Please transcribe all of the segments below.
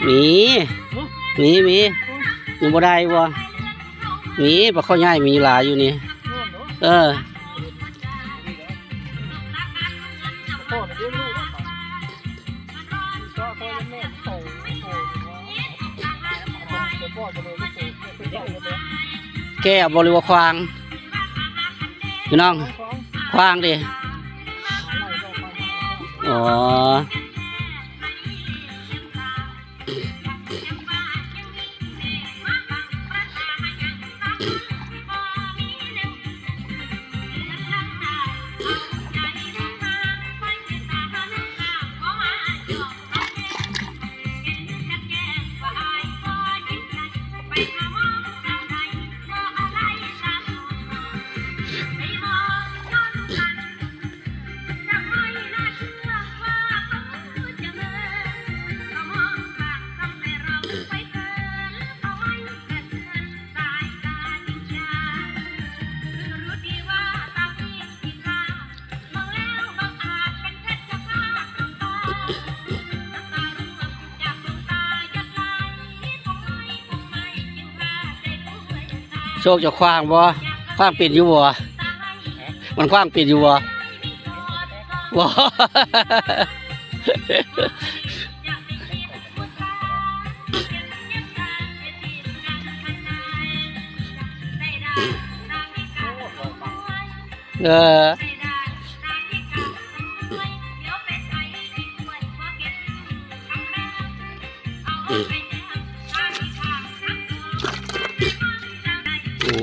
ມີ ມີ ມີ ຍັງບໍ່ໄດ້ບໍ່? ມີ ປາຄໍ່ໃຫຍ່ມີຫຼາຍຢູ່ນີ້. ເອີ ແກ້ວບໍ່ ຫຼືວ່າຂວ້າງ? ພີ່ນ້ອງ ຂວ້າງເດ້. ອໍ. ໂຊກຈະຂວ້າງບໍ່? ຂວ້າງເປັນຢູ່ບໍ່? ມັນຂວ້າງເປັນຢູ່ບໍ່? ບໍ່. ເອີ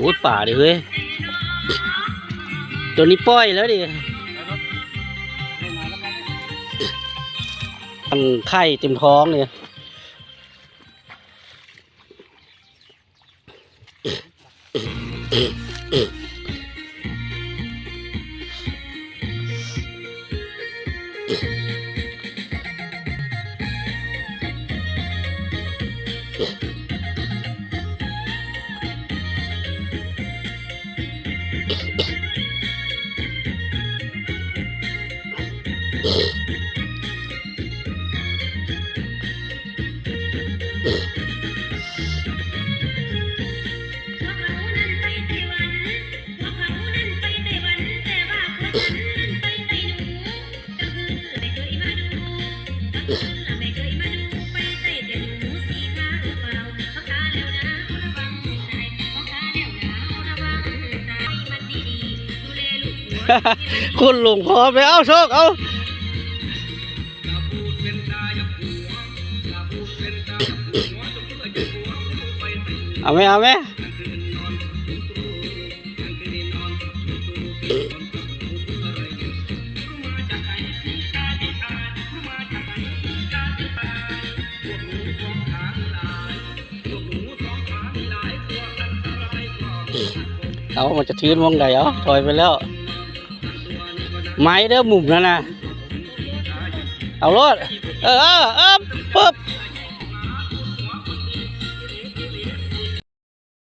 ໂອ້ຍ ປາເດ້ເຮີ້ຍ ໂຕນີ້ປ່ອຍແລ້ວເດ້ ອັນໄຂ່ເຕັມທ້ອງນີ້. ຄົນຫຼົງພ້ອມເລີຍ ເອົາ ໂຊກ ເອົາ. ເອົາແມ້ ເອົາແມ້. ເອົາ ມັນຈະຖືນວົງໃດ ເອົາ ຖອຍໄປແລ້ວ. ໄມ້ເດີ້ ມຸມນັ້ນນະ ເອົາໂລດ ເອີ ເອີ ເອີ ປຶບ.